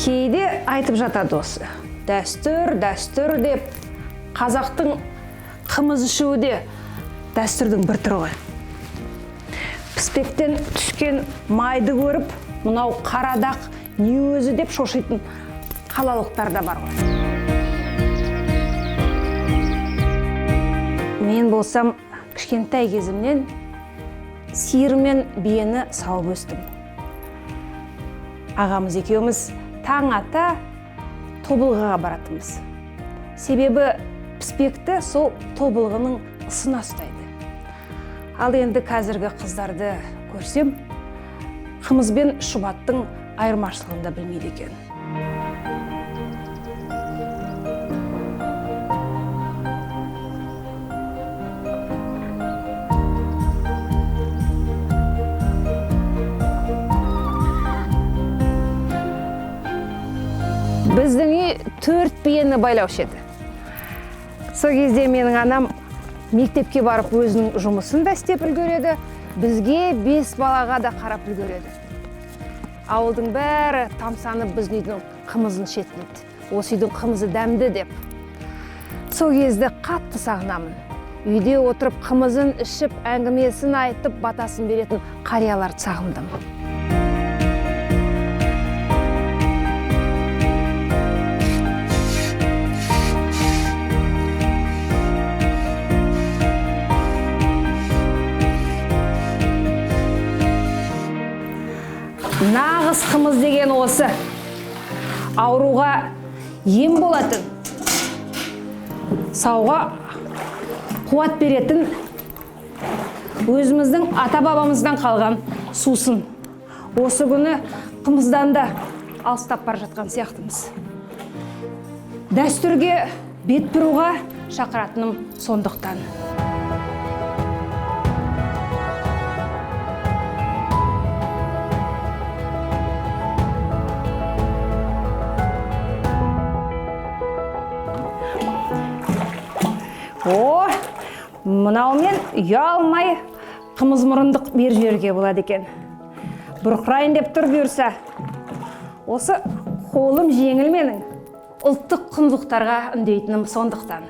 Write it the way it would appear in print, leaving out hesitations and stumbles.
Кейде айтып жатады осы дәстүр, дәстүр деп. Қазақтың қымыз ішуі де дәстүрдің бір түрі ғой. Піспектен түскен майды көріп, мынау қарадақ не өзі деп шошитын қалалықтар да бар ғой. Мен болсам кішкентай кезімнен сиыр мен биені сауып өстім. Ағамыз екеуміз таң ата тобылғыға баратынбыз. Себебі піспекті сол тобылғының ысына ұстайды. Ал енді қазіргі қыздарды көрсем, қымыз бен шұбаттың айырмашылығын да білмейді екен. Біздің үй 4 биені байлаушы еді. Сол кезде менің анам мектепке барып өзінің жұмысын да істеп үлгереді, бізге 5 балаға да қарап үлгереді. Ауылдың бәрі тамсанып біздің үйдің қымызын ішетін еді. Осы үйдің қымызы дәмді деп. Сол кезде қатты сағынамын. Үйде отырып қымызын ішіп, әңгімесін айтып, батасын беретін қарияларды сағындым. Нағыз қымыз деген осы. Ауруға ем болатын, сауға қуат беретін өзіміздің ата-бабамыздан қалған сусын. Осы күні қымыздан да алыстап бара жатқан сияқтымыз. Дәстүрге бет бұруға шақыратыным сондықтан. О, мынаумен ұялмай қымыз мұрындық беріп жіберуге болады екен. Бұрқырайын деп тұр бұйырса. Осы қолым жеңіл менің. Ұлттық құндылықтарға үндейтінім сондықтан.